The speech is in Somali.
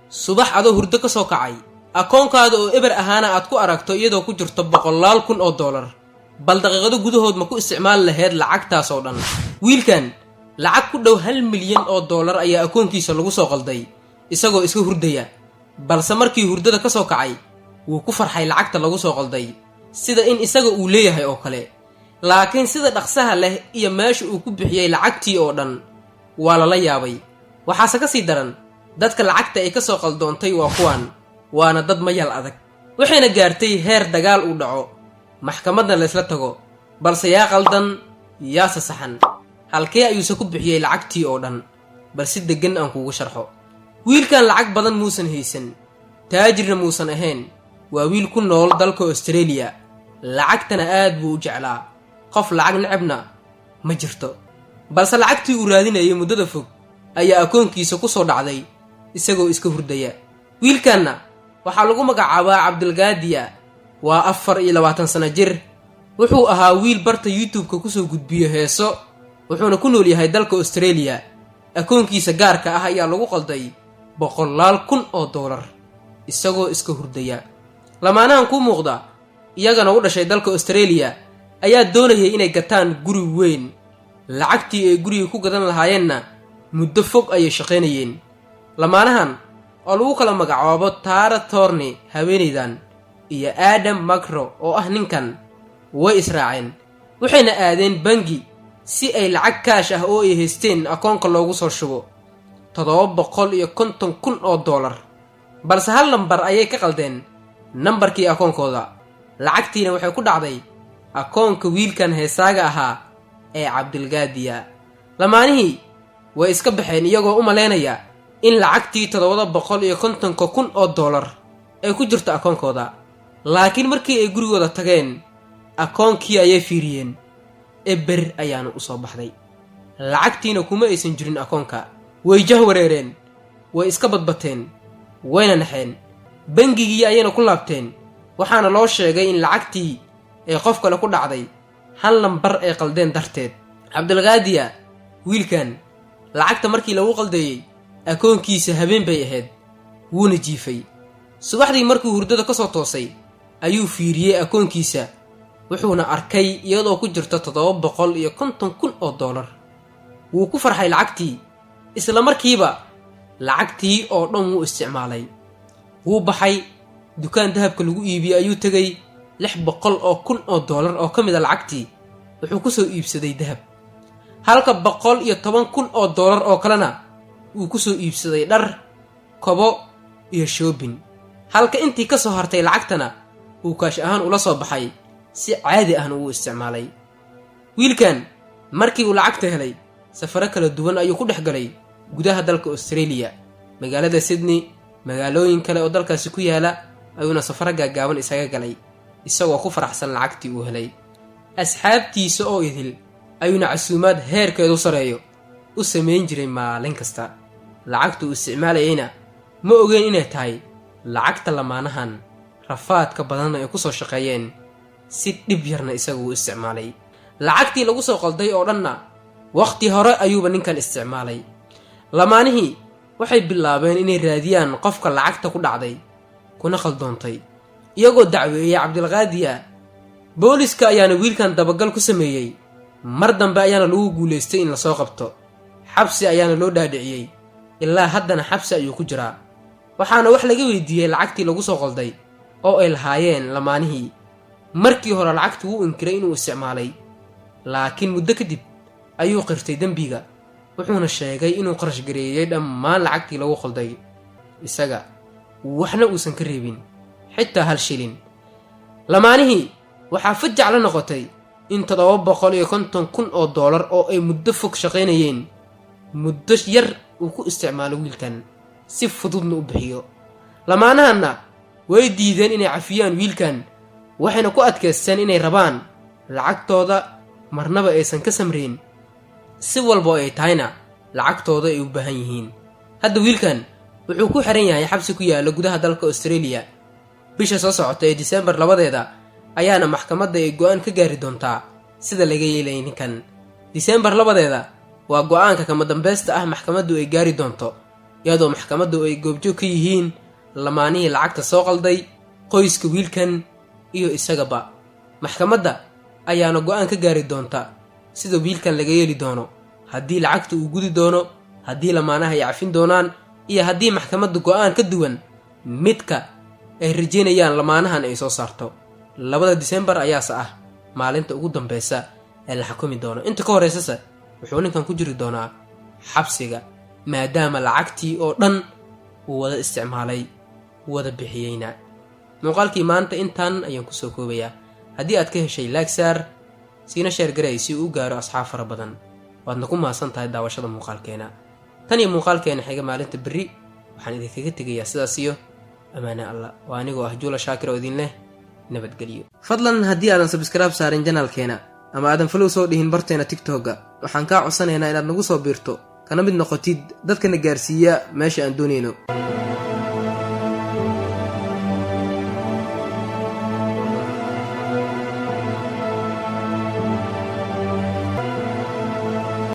Subax adoo hurdo ka soo kacay, akoonkaada oo eber ahaana aad ku aragto iyadoo ku jirto boqolaal kun oo dollar, bal daqiiqado gudahood ma ku isticmaali lahayd lacagtaas oo dhan? Wiilkan lacag ku dhow 1 milyan oo dollar ayaa akoonkiisa lagu soo qalday isagoo iska hurdaya. Balse markii hurdada ka soo kacay, wuu ku farxay lacagta lagu soo qalday, sida in isaga uu leeyahay oo kale. Laakiin sida dhaqsaha leh iyo meesha uu ku bixiyey lacagtii oo dhan waa lala yaabay. Waxaase ka sii daran, dadka lacagta ay ka soo qaldoontay waa kuwan, waana dad mayal adag, waxayna gaartay heer dagaal uu dhaco, maxkamadna laysla tago. Balse yaa qaldan, yaase saxan? Halkee ayuuse ku bixiyey lacagtii oo dhan? Bal si deggan aan kuugu sharxo. Wiilkan lacag badan muusan haysan, taajirna muusan ahayn. Waa wiil ku nool dalka Australia, lacagtana aad buu u jeclaa. Qof lacag necebna ma jirto. Balse lacagtii uu raadinayay muddada fog ayaa akoonkiisa ku soo dhacday isagoo iska hurdaya. Wiilkanna waxaa lagu magacaabaa Cabdilgaadiya, waa 24 sano jir. Wuxuu ahaa wiil barta YouTube-ka kusoo gudbiyo heeso, wuxuuna ku nool yahay dalka Australia. Akoonkiisa gaarka ah ayaa lagu qalday boqolaal kun oo doolar isagoo iska hurdaya. Lamaanahan kuu muuqda, iyagana u dhashay dalka Australia, ayaa doonayay inay gataan guri weyn. Lacagtii ay guriga ku gadan lahaayeenna muddo fog ayay shaqaynayeen. Lamaanahan oo lagu kala magacaabo Taara Torni haweenaydan iyo Adam Macro oo ah ninkan, way israaceen, waxayna aadeen bangi si ay lacag kaash ah oo ay haysteen akoonka loogu soo shubo, 750,000 oo dollar. Balse hal nambar ayay ka qaldeen nambarkii akoonkooda, lacagtiina waxay ku dhacday akoonka wiilkan heesaaga ahaa ee Cabdilgaadiya. Lamaanihii way iska baxeen iyagoo u malaynaya in lacagtii 750,000 oo dollar ay ku jirto akoonkooda. Laakiin markii ay gurigooda tageen, akoonkii ayay fiiriyeen, eber ayaana u soo baxday, lacagtiina kuma aysan jirin akoonka. Way jah wareereen, way iska badbateen, wayna naxeen. Bangigii ayayna ku laabteen, waxaana loo sheegay in lacagtii ay qof kale ku dhacday, hal nambar ay qaldeen darteed. Cabdilkaadiya, wiilkan lacagta markii lagu qaldeeyey akoonkiisa, habeen bay ahayd, wuuna jiifay. Subaxdii markuu hurdada ka soo toosay ayuu fiiriyey akoonkiisa, wuxuuna arkay iyadoo ku jirta 750,000 oo dollar. Wuu ku farxay lacagtii. Isla markiiba lacagtii oo dhan wuu isticmaalay. Wuu baxay, dukaan dahabka lagu iibiyey ayuu tegay. 600,000 oo dollar oo ka mid a lacagtii wuxuu ku soo iibsaday dahab, halka 110,000 oo dollar oo kalena uu ku soo iibsaday dhar, kobo iyo shopping, halka intii ka soo hartay lacagtana uu kaash ahaan ula soo baxay, si caadi ahna uu isticmaalay. Wiilkan markii uu lacagta helay, safaro kala duwan ayuu ku dhex galay gudaha dalka Australia, magaalada Sydney, magaalooyin kale oo dalkaasi ku yaala ayuuna safaro gaagaaban isaga galay, isagoo ku faraxsan lacagtii uu helay. Asxaabtiisa oo idil ayuuna casuumaad heerkeedu sareeyo u samayn jiray maalin kasta. Lacagta uu isticmaalayayna ma ogeen inay tahay lacagta lamaanahan rafaadka badanna ay ku soo shaqeeyeen, si dhib yarna isaga uu isticmaalay. Lacagtii lagu soo qalday oo dhanna wakhti hore ayuuba ninkan isticmaalay. Lamaanihii waxay bilaabeen inay raadiyaan qofka lacagta ku dhacday kuna khaldoontay, iyagoo dacweeyey Cabdilqaadiya. Booliska ayaana wiilkan dabagal ku sameeyey. Mar dambe ayaana lagu guulaystay in lasoo qabto, xabsi ayaana loo dhaadhiciyey. Ilaa haddana xabsi ayuu ku jiraa. Waxaana wax laga weydiiyey lacagtii lagu soo qalday oo ay lahaayeen lamaanihii. Markii hore lacagtii wuu inkiray inuu isticmaalay, laakiin muddo kadib ayuu qirtay dembiga, wuxuuna sheegay inuu qarash gareeyey dhammaan lacagtii lagu qalday isaga, waxna uusan ka reebin, xitaa hal shilin. Lamaanihii waxaa fajac la noqotay in 750,000 oo dollar oo ay muddo fog shaqaynayeen muddo yar uu ku isticmaalo wiilkan, si fududna u bixiyo. Lamaanahanna way diideen inay cafiyaan wiilkan, waxayna ku adkaysteen inay rabaan lacagtooda, marnaba aysan ka samreyn, si walbo ay tahayna lacagtooda ay u baahan yihiin. Hadda wiilkan wuxuu ku xiran yahay xabsi ku yaala gudaha dalka Australia. Bisha soo socota ee Disembar 2deeda ayaana maxkamadda ay go'aan ka gaari doontaa sida laga yeelaya ninkan. Disembar 2deeda waa go'aanka kama dambaysta ah maxkamaddu ay gaari doonto. Iyadoo maxkamaddu ay goobjoog ka yihiin lamaanihii lacagta soo qalday, qoyska wiilkan iyo isagaba. Maxkamadda ayaana go'aan ka gaari doonta sida wiilkan laga yeeli doono, haddii lacagta uu gudi doono, haddii lamaanaha ay cafin doonaan, iyo haddii maxkamadda go'aan ka duwan midka ay rajeynayaan lamaanahan ay soo saarto. 2da Disembar ayaase ah maalinta ugu dambeysa ee la xukumi doono. Inta ka horeysase wuxuu ninkan ku jiri doonaa xabsiga, maadaama lacagtii oo dhan uu wada isticmaalay, wada bixiyeyna. Muuqaalkii maanta intaan ayaan kusoo koobayaa. Haddii aad ka heshay, like saar, siina share garay si uu u gaaro asxaab fara badan. Waadna ku mahadsan tahay daawashada muuqaalkeena. Tan iyo muuqaalkeena xiga maalinta berri, waxaan idinkaga tegayaa sidaas iyo ammaane Allah. Waa anigoo ah Juula Shaakir oo idin leh nabadgelyo. Fadlan, haddii aadan subscribe saarin channelkeena ama aadan follow soo dhihin barteena TikTok-ga, waxaan kaa codsanaynaa inaad nagu soo biirto, kana mid noqotid dadkana gaarsiiya meesha aan doonayno.